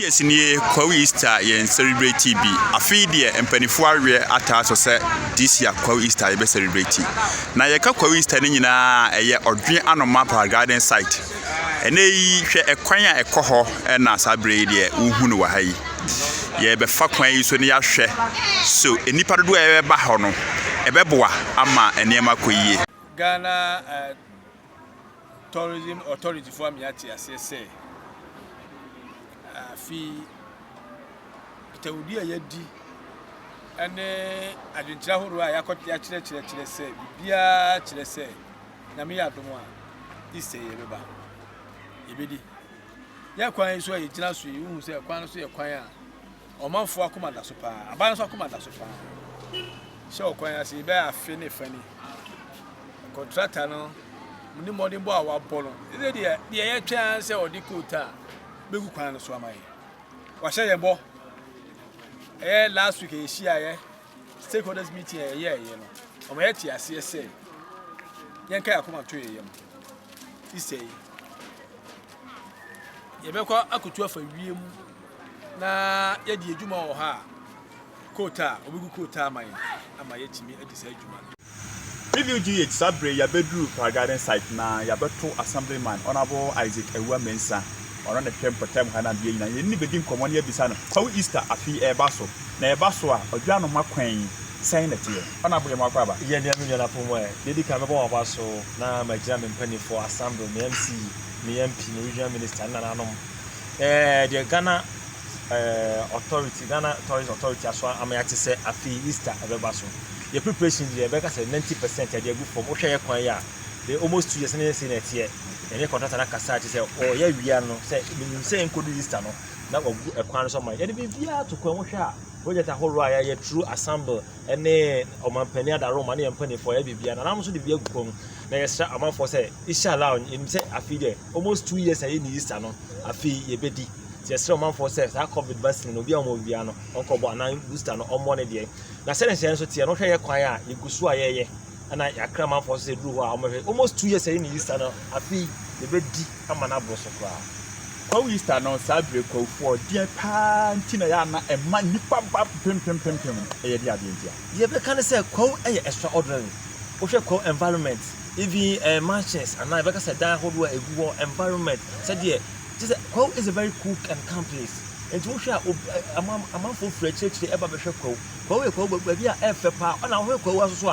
Years nie Kwawu Easter yɛn celebrate bi. Afei deɛ mpanimfoɔ aweɛ ataa so sɛ this year Kwawu Easter yɛbɛ celebrate. Na yɛka Kwawu Easter no nyinaa, ɛyɛ Ɔdwe Anoma Paragliding site. Ɛnɛ yi, hwɛ ɛkwan a ɛkɔ hɔ, ɛna saa berɛ yi deɛ wohu no wɔ ha yi. Yɛbɛfa kwan yi so na yɛahwɛ so nnipa dodoɔ a yɛbɛba hɔ no, ɛbɛboa ama nneɛma kɔ yie. Ghana Tourism Authority foɔ ama yɛate aseɛ sɛ afi nkitahodi a yɛadi ne adwenkyerɛ ahoroɔ a yɛakɔ yɛakyerɛkyerɛ kyerɛ sɛ biribiara kyerɛ sɛ Nyame yɛ adom a, Easter yi yɛbɛba, yɛbɛdi. Yɛ kwan yi so a yɛgyina so yi, wohu sɛ kwan no so yɛ kwan a ɔmanfoɔ akoma da so paa, aban nso akoma da so paa. Hyɛ ɔkwan ase yi bɛyɛ afe ne fa ni. Kɔntrata no ne mmɔdenbɔ a wabɔ no, ɛsɛ deɛ yɛtwɛn ara sɛ ɔde coal tar bɛgu kwan no so ama yɛn. Wahyɛ yɛn bɔ. Ɛyɛ last week yɛhyiaeɛ, stakeholders meeting a yɛyɛɛyɛ no, ɔma yɛte aseɛ sɛ yɛnka yɛn akoma nto yɛn yam. Easter yi, yɛbɛkɔ akotu afa wiem na yɛde adwuma wɔ hɔ a coal tar, wɔbɛgu coal tar ama yɛn ama yɛatumi adi saa adwuma no. Review GH, saa berɛ yɛabɛduru Paragliding site na yɛabɛto Assemblyman Honourable Isaac Awuah Mensah. Ɔno na hwɛ mpɔtam ha na bea nyinaa. Yɛne no bɛdi nkɔmmɔ na yɛabisa no, Kwawu Easter afe yi ɛreba so, na ɛba so a, Ɔdwe Anoma kwan yi sɛn na ɛteɛ? Honourable, yɛma akɔ aba. Yɛ nua, me nua Napo mu ɛ. Deɛ di kan, mɛbɔ wɔn aba so na magyina me mpanimfoɔ assembly, me MC, me MP, me regional minister ne nananom. Deɛ Ghana authority, Ghana Tourist Authority aso ama yɛate sɛ afei Easter ɛbɛba so. Yɛ preparation deɛ, ɛbɛka sɛ 90% yɛde agu fam. Wohwɛ yɛ kwan yi a, the almost 2 years ne sɛ na ɛteɛ. Yɛne contractor no akasa kyerɛ sɛ ɔyɛ wia no sɛ menim sɛ nkɔdu Easter no na wagu ɛkwan no so ama yɛde biribiara to kwan. Wohwɛ a, project ahoroɔ a yɛayɛ through assembly ne ɔmampanin adaroma ne yɛn mpanimfoɔ, yɛ biribiara na nam nso de bi agu kwan mu, na yɛsrɛ amanfoɔ sɛ inshallah, yɛnim sɛ afei deɛ almost 2 years a yɛni Easter no, afei yɛbɛdi. Nti yɛsrɛ ɔmanfoɔ sɛ saa COVID vaccine no, obi a wɔn biara no ɔnkɔbɔ anaa booster no ɔmmɔ ne deɛ. Na sɛdeɛ nhyɛn nso teɛ no, wohwɛ yɛ kwan a yɛgu so a yɛyɛ, ɛna yɛakra amanfoɔ nso sɛ duru hɔ a wɔhwɛ almost 2 years a yɛni Easter no, afei yɛbɛdi ama no aboro so koraa. Kwawu Easter no, saa berɛ Kwawufoɔ deɛ paa nti na yɛ ana ɛma nnipa ba mpempempempem no, ɛyɛ de adeɛ nti a? Deɛ yɛbɛka ne sɛ Kwawu yɛ extraordinary. Wohwɛ Kwawu environment, even mansions anaa yɛbɛka sɛ dan ahodoɔ a ɛgu hɔ, environment sɛdeɛ kyerɛ sɛ Kwawu is a very cool and calm place. Nti wohwɛ a, amanfoɔ firi akyirikyiri ɛba bɛhwɛ Kwawu. Kwawu yɛ Kwawu baabi a ɛfɛ paa. Ɔna wohwɛ Kwawu aso so a